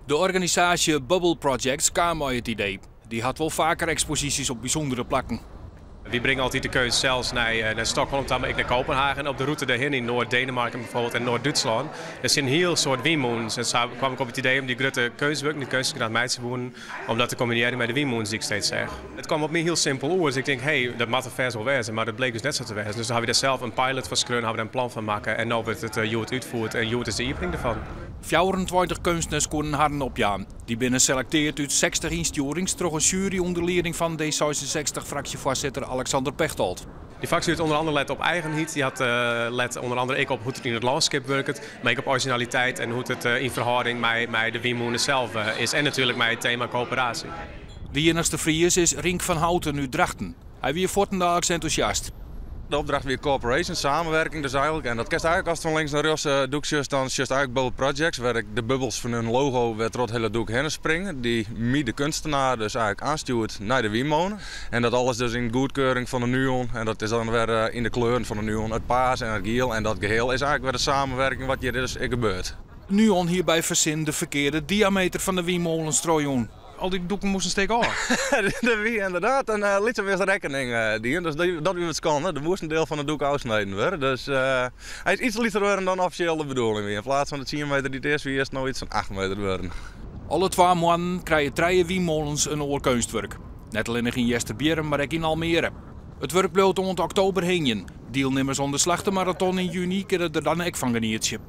De organisaasje Bubble Projects kaam mei it idee. Dy hat wol faker eksposysjes op bysûndere plakken. Wy bringe altyd de keunst sels nei Stockholm ta, mar ek nei Kopenhagen. Op de rûte dêrhinne yn Noard-Denemarken bijvoorbeeld en Noard-Dútslân. Dêr sitte in hiel soad wynmûnen. En sa kwam ik op it idee om dy grutte keunstwurken, dy't keunstners graach meitsje woenen, om dat te kombinearjen mei de wynmûnen dy't ik steeds seach. It kwam op my hiel simpel oer, dus ik tink, hé, dat moat der fêst wol wêze. Mar dat bleek dus net sa te wêzen. Dus dan hawwe wy dêr sels in pilot foar skreaun, hawwe der in plan fan makke en no wurdt it hjoed útfierd en hjoed is de iepening derfan. 24 keunstners koenen harren opjaan. Dy binne selektearre út 60 ynstjoerings troch in sjuery ûnder lieding fan D66-fraksjefoarsitter Alexander Pechtold. Dy fraksje hat ûnder oare let op eigenheid, dy hat let ûnder oare ek op hoe't it yn it lânskip wurket, mar ek op originaliteit en hoe't it yn ferhâlding mei de wynmûne sels is en natuerlik mei it tema koöperaasje. De iennichste Fries is Rink van Houten út Drachten. Hy wie fuortendaliks entûsjast. De opdracht wie cooperation, samenwerking dus eigenlijk. En dat kinst eigenlijk ast fan links nei rjochts doek sjochst, dan sjochst eigenlijk Bubble Projects, wêr ik de bubbels fan hun logo wer troch it hiele doek hinne springe, dy't my de keunstner dus eigenlijk oanstjoert nei de wynmûne. En dat alles dus yn goedkeuring fan de NUON. En dat is dan wer yn de kleuren fan de NUON, it paars en it giel. En dat geheel is eigenlijk wer de samenwerking wat hjir dus ek gebeurt. NUON hie by fersin de ferkearde diameter fan de wynmolens trochjûn. Al dy doeken moasten stik ôf. Der wie ynderdaad in lytse misrekkening dien, dus dat wie wat skande. Der moast in diel fan it doek ôfsneden wurde. Dus hy is iets lytser wurden dan offisjeel de bedoeling wie. Yn plaats fan de 10 meter dy't earst wie, is it no iets fan 8 meter wurden. Alle 2 moannen krije trije wynmolens in oar keunstwurk. Net allinnich yn Easterbierrum, mar ek yn Almere. It wurk bliuwt oant oktober hingjen. Dielnimmers oan de Slachtemaraton yn juny kinne der dan ek fan genietsje.